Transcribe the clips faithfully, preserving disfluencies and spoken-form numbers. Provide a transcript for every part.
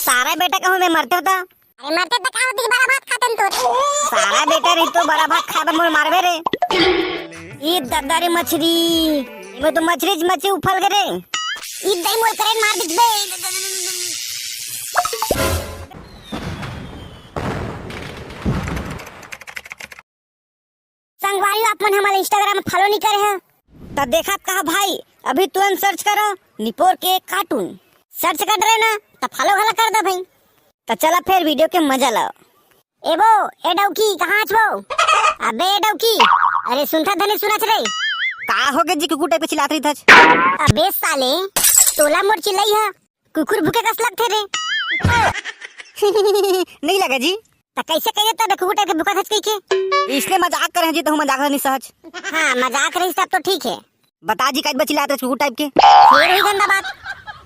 सारा बेटा कहूँ मैं मरते होता। अरे मरते त का होती, बड़ा भात खाते न तोर। सारा बेटा नहीं तो बड़ा भात खाए बर मोर मारबे रे। ई दद्दा रे मछरी, इमे तो मछरी ज मछरी उफल गे रे। ई दई मोर करंट मार दिस बे। संगवारी, आप मन हमला Instagram म follow नहीं करे ह, त देखत कहा भाई, अभी तुरंत search करो निपोर के cartoon। Search कर रहे ना, त follow घला कर दे भाई। त चला फिर video के मजा लाओ। ए बो, ए डौकी, कहाँ हच बो? अबे ए डौकी, अरे सुनथा धनी सुनच रे। का हो गे जी, कुकुर type के चिल्लात रही थच? अबे साले, तोला मोर चिल्लाई ह कुकुर भूके कस लगथे रे। नहीं लगा जी। त कैसे कहे तब कुकुर type के भूकत हच कहि के? इसने मजाक करे हैं जी, तो मजाक नहीं सहज। हाँ, मजाक रही तब तो ठीक है। बता जी, काहे बर चिल्लात रहे कुकुर type के? फिर वही गंदा बात।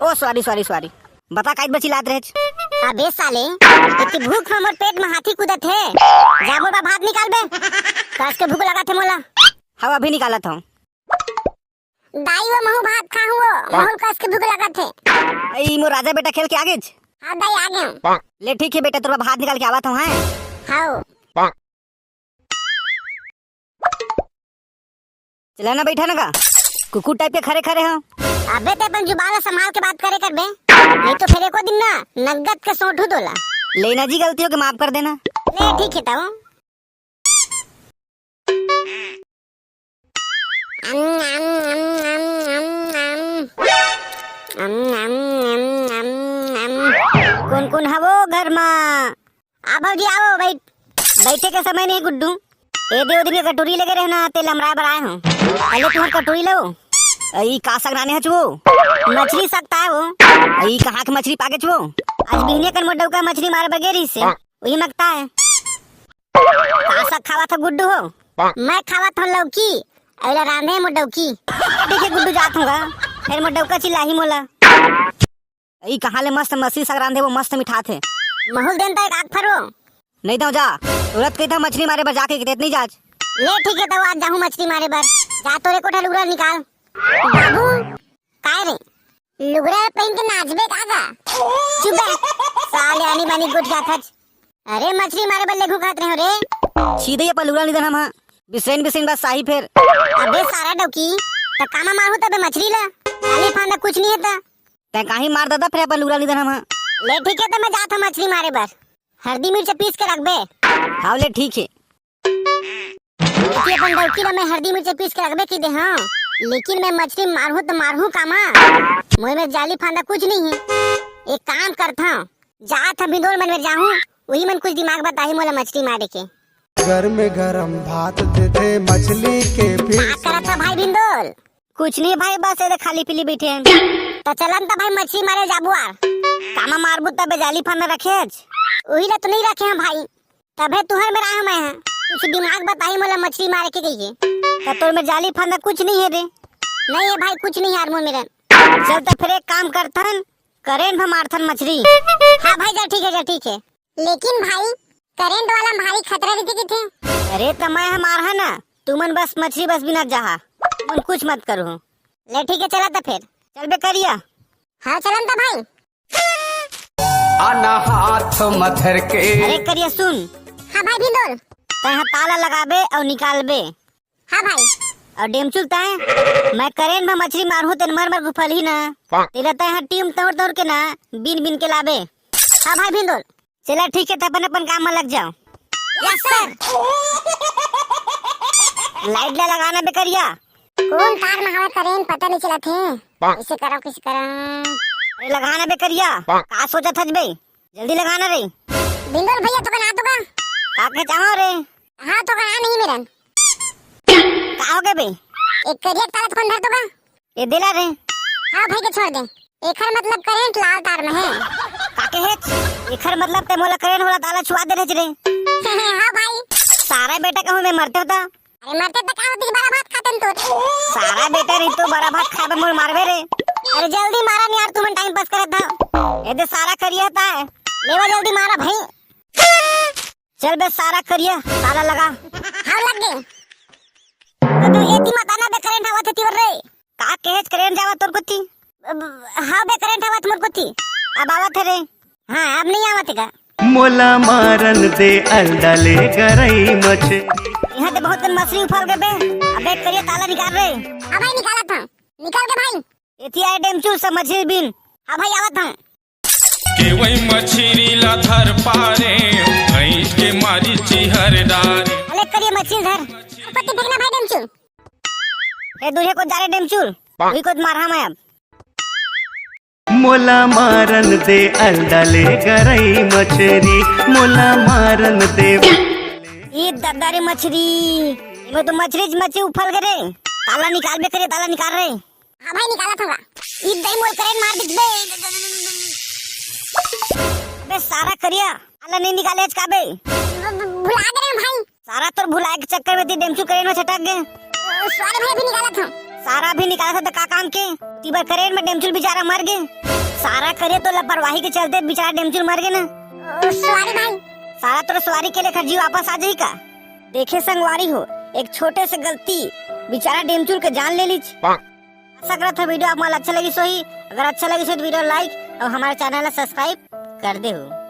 ओ sorry, sorry, sorry। बता काहे बर चिल्लात रहे? अबे साले, इतनी भूख में मोर पेट में हाथी कूदत हे। जा मोर बर भात निकाल बे। कस के भूख लगत हे मोला। हाँ, अभी निकालत हूँ। दाई वो महू भात खाहूँ वो, महू ल कस के भूख लगत हे। ई मोर राजा बेटा खेल के आ गेच? हाँ दाई, आ गेंव। ले ठीक हे बेटा, तोर बर भात निकाल के आवत हूँ, हैं? हाँ। चला ना, बैठा ना का, कुकुर type के खड़े खड़े हो। अबे ते अपन जुबान ला संभाल के बात करे कर बे, नहीं तो फिर एको दिन ना नंगत के सोंटहूँ तोला। लेना जी, गलती हो गे, माफ कर देना। ले ठीक हे तब। कोन कोन हवो घर मा? आ भौजी, आवो, बैठ। बैठे के समय नहीं गुड्डू। ए दे, ओ दिन के कटोरी लेके रहना, तेल हमराय बर आए हो। पहले तुम्हार कटोरी लो। ई का साग रांधे हच वो? मछरी साग ताय वो। ई कहाँ के मछरी पागेच वो? आज बिहनिया कर मोर डौका मछरी मारे बर गे रहिस हे। वही मगता है। का साग खावत हो गुड्डू हो? मैं खावत हूँ लौकी, अइला रांधे मोर डौकी। ठीक है गुड्डू, जात हूँ गा, फिर मोर डौका चिल्लाही मोला। ई कहाँ ले मस्त मछरी साग रांधे वो, मस्त मिठाथे। महू ल देन त एक आग फरो। नहीं दो जा, तुरंत कही था मछरी मारे बर जाके कितनी जाच। ले ठीक है, तब आज जाहूँ मछरी मारे बर। जा तोरे कोठा लुगरा निकाल। बाबू, काय रे? लुगरा पहन के नाचबे का गा? चुप बे, साले आनी बानी गोठियाथच। अरे मछरी मारे बर लेगहूँ कहत रहे हो रे। छीदे अपन लुगरा निदन हम, हाँ। बिसरेन बिसरेन बस साही फेर। अबे सारा डौकी, त कामा मारहूँ तबे मछरी ला? खाली फांदा कुछ नहीं है त। तैं काहीं मार ददा फेर अपन लुगरा निदन हम, हाँ। ले ठीक है, त मैं जात हूँ मछरी मारे बर। हरदी मिर्च पीस के रखबे। हाँ ले ठीक है। एती अपन डौकी ला मैं हरदी मिर्च पीस के रखबे की दे हूँ, लेकिन मैं मछरी मारहूँ त मारहूँ कामा? मोर में जाली फांदा कुछ नहीं है। एक काम करथौं, जात हौं भिंदोल मन में जाहूँ, उही मन कुछ दिमाग बताही मोला मछरी मारे के। घर में गरम भात देथे मछली के का पीस। करत ह भाई भिंदोल? कुछ नहीं भाई, बस एदे खाली पीली बैठे हन। त चलन त भाई मछरी मारे जाबो आर। कामा मारबू तबे जाली फांदा रखे हच? उही ला तो नहीं रखे हौं भाई। तभे तुहर मेर आए हौं मैं ह। कुछ दिमाग बताही मोला मछरी मारे के कहिके। त तोर मेर जाली फांदा कुछ नहीं है रे। नहीं है भाई, कुछ नहीं है यार मोर मेरन। चल त फेर एक काम करथन, करेंट म मारथन मछरी। हाँ भाई, जा ठीक है, जा ठीक है। लेकिन भाई, करेंट वाला म भारी खतरा रहिथे किथे। अरे त मैं ह मारहा ना, तुमन बस मछरी बस बिना जाहा, तुमन कुछ मत करो। ले ठीक है, चला त फेर। चल बे करिया। हाँ, चलन त भाई। आना हाथ म धर के। अरे करिया सुन। हाँ भाई भिंदोल। तैं ह ताला लगाबे अउ निकालबे। हाँ भाई। अउ डेमचुल तैं, मैं करेंट म मछरी मारहूँ तेन मर मर गुफलही ना। तेला तैं ह टीम तोड़ तोड़ के ना, बीन बीन के लाबे। हाँ भाई भिंदोल। चला ठीक है, त अपन अपन काम म लग जाओ। Yes sir. लाइट ला लगाना बे करिया। कोन तार म हवय करेंट पता नहीं चलत हे। कैसे करव, कैसे करव? अरे लगाना बे करिया। का सोचत हच बे? जल्दी लगाना रे। भिंदोल भैया, थोकन आ तो का? का कहे चाहो रे? हाँ, थोकन आ नहीं मेरन। का हो गए बे? एक करिया ताला थोकन धर तो का? ए देला रे। हाँ भाई के छोड़ दे। एखर मतलब करेंट लाल तार में है। का कहे? एखर मतलब तैं मोला करेंट वाला ताला छुआ दे रहे रे। हाँ भाई। सारा बेटा कहूँ मैं मरते होता। अरे मरते त का होती, बड़ा भात खाते न तो। सारा बेटा नहीं तो बड़ा भात खाए बर मोर मारबे रे। अरे जल्दी मारा नहीं यार, तुमन टाइम पास करत हव। ए दे सारा करिया ता। लेवा जल्दी मारा भाई। चल बे सारा करिया, ताला लगा। हाँ लग गे। तो तू एती मत आना बे, करेंट आवत हे तिवर रे। का कहेच करेंट जावत तोर कोती? अब, हाँ बे करेंट आवत मोर कोती। अब आवत हे रे। हाँ, अब नहीं आवत हे का? मोला मारन दे अलडा ले गरई मछरी। यहाँ ते बहुत कन मछरी उफल गे बे। अबे करिया ताला निकाल रे। हाँ भाई, निकालत हूँ, निकाल के भाई। एती आए डेमचुल सब मछरी बिन। हाँ भाई, आवत हूँ। के वही मछरी ला धर पारे, भैंस के मारी चिहर डारे। अले करिया मछरी धर। पत्ती फेंकना भाई डेमचुल। हे दूल्हे को जा रे डेमचुल, वही को मार हम अब। मोला मारन दे अलडा ले गरई मछरी, मोला मारन दे। ये दद्दा रे मछरी, इमे तो मछरी च मछरी उफल गे रे। ताला निकाल बे करिया, ताला निकाल रे। हाँ भाई, निकालत हूँ। ई दई मोर करेंट मार दिस बे। बे सारा करिया, ताला नहीं निकाले आज का बे? भ-, भ-, भुला गे रे भाई। सारा तोर भुलाए के चक्कर में ती डेमचुल करेंट में छटक गे। सॉरी भाई, अभी निकालत हूँ। सारा भी निकालत हे तो का काम के? ती बर करेंट में डेमचुल बेचारा मर गे। सारा करिया तो लापरवाही के चलते बेचारा डेमचुल मर गे ना। सॉरी भाई। सारा तोर सॉरी के लेखा जी वापस आ जाही का? देखे संगवारी हो, एक छोटे से गलती बेचारा डेमचुल के जान ले लीच। आशा करत हूँ वीडियो आप मन ला अच्छा लगिस होही। अगर अच्छा लगिस होही तो वीडियो like और हमारे चैनल ला subscribe कर दे हो।